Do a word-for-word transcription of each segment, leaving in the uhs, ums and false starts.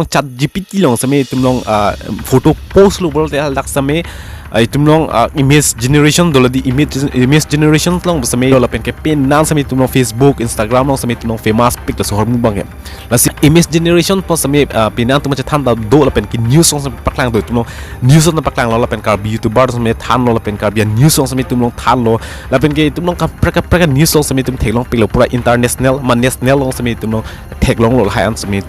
Chat G P T along seme itum along, ah, photo post lo pulote ladak seme, ah, itum along, ah, image generation dolo di, image, image generation along seme lapen ke penan seme itum along Facebook, Instagram along seme itum along famous pik ta so ahormu abangke. Lasi image generation pu seme, ah, penan atum chethan ta do lapen ke news along seme paklang do itum along, news along paklang lo lapen Karbi YouTuber seme than lo lapen Karbi news along seme itum along than lo lapen ke itum along kaprek kaprek news along seme itum theklong pik lo pura international ma national along seme itum along theklong lo lahai an seme.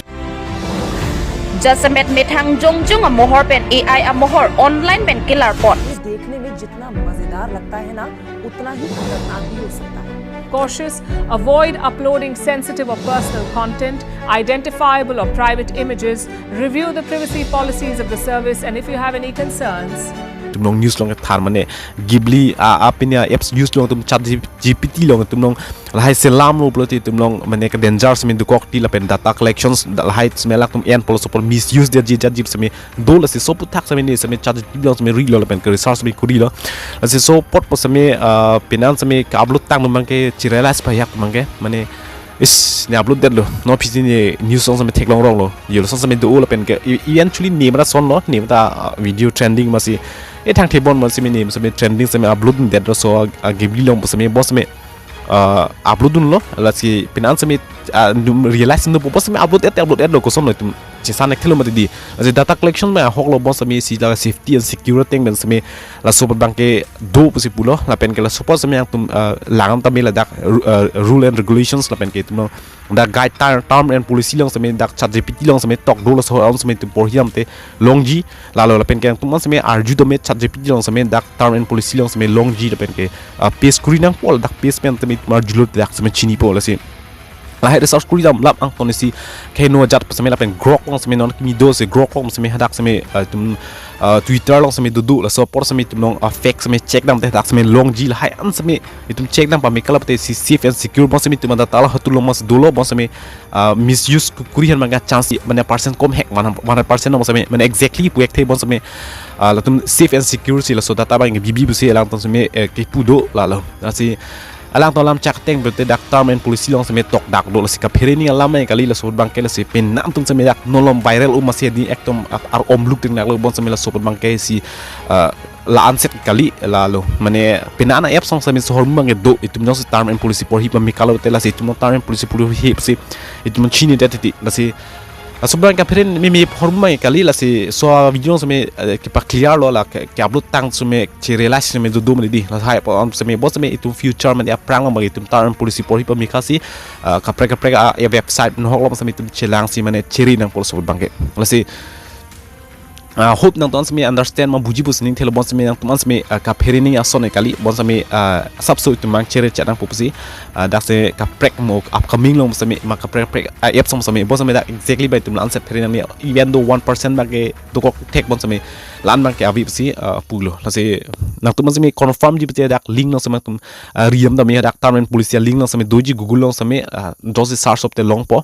Jasemet methang jongjung amohor pen A I amohor online pen kelar pon. ये देखने में जितना मजेदार लगता है ना, उतना ही खतरनाक भी हो सकता है। Cautious, avoid uploading sensitive or personal content, identifiable or private images, review the privacy policies of the service, and if you have any concerns, Itum along news along than mane Ghibli, ah, ah, pini apps use along itum Chat G P T along itum along lahai selam lo pulote itum along mane ke danger seme dokok ti lapen data collections da lahai seme alangtum en pulo so apor misuse dia ji jat ji seme do. Lasi so aphuthak seme ne seme Chat G P T along seme ri lo lapen ke research seme kuri lo. Lasi so apot pu seme, ah, penan seme ke-upload tang abangke chirealize payak abangke mane, is, ne upload det lo, non aphi si ne news along seme theklong rong lo, yo lo son seme do lapen ke e- eventually ne mara son lo, ne mara, ah, video trending masi e thangthebon masi seme ne seme trending seme upload det lo. So, ah, Ghibli along pu seme bo seme, ah, upload dunlo, lasi penan seme, ah, num realize num pu bo seme upload et upload et lo, koson lo itum chesan ek thelo mati di. Lasi data collection ma ahok lo, bo seme si la safety and security pen seme laso apot abangke do pusi pulo lapen ke laso apot seme nangtum, ah, lang tame ladak ru- ah, rule and regulations lapen ke itum along dak guide ter- term and policy along seme dak Chat G P T along seme tok do laso along seme itum porhi damte longji lalo lapen ke nangtum an seme arju tame Chat G P T along seme dak term and policy along seme longji lapen ke, ah, paste kuri nangpo, dak paste pen tame itum arju lo dak seme chinipo. Lasi lahai research kuri dam lap angton isi keheno ajat pu seme lapen Grok along seme non kimi do si Grok along seme hadak seme, ah, itum, ah, Twitter along seme dodo, laso apor seme itum along, ah, fact seme check damte dak seme longji lahai an seme itum check dam pame kala pute si safe and secure bon seme itum data la hatu along mas dolo bon seme, ah, misuse ku- kuri han manga chance mane percent kom hek, one hundred percent along seme mane exactly pu ek the bon seme, ah, latum safe and secure si laso data abang bibi pusi alangtum seme, eh, kepu do lalo. Lasi alangtum alam chak teng pute dak term and policy along seme tok dak do, lasi kaphere ning alam mai kali, laso abangke lasi penan atum seme dak non along viral um masi di ekdom ap- ar om luk ting dak lo bon seme laso abangke si, ah, la anset kali lalo. Mane penan apps along seme so ahormu abangke do, itum jongsi term and policy porhi pame kala pute lasi itum term and policy porhi si itum chini det titi. Lasi laso abang kaphere meme ahormu abangke kali, lasi so video seme, eh, kepa clear lo la ke- ke-upload tang seme chirealize seme dodo mane di. Lahai apot seme bo seme itum future mane aphrang abang itum term and policy porhi pame kasi, ah, kaprek kaprek a, a website nohok along seme itum chelang si mane chiri nangpo laso abangke. Lasi, ah, hope nangtum an seme understand ma buji pusi ning thelo bon seme nangtum an seme, ah, kaphere ning ason e kali bon seme, ah, asapso itum mang chere chat nangpo pusi, ah, dak se kaprek mo upcoming along seme ma kaprek kaprek, ah, apps along seme bon seme dak exactly ba itum la anset phere nangne, even though one percent abangke dokok thek bon seme la-an abangke ave pusi, ah, pulo. Lasi nangtum an seme confirm ji pute dak link along seme nangtum, ah, ri dam tame dak term and policy link along seme doji Google along seme, ah, jongsi search up te longpo,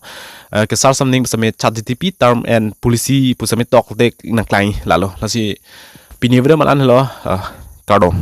ah, ke search something seme Chat G P T term and policy pu seme tok te nangklang lalo. Lasi pini video ma la-an lo, ah, kardom.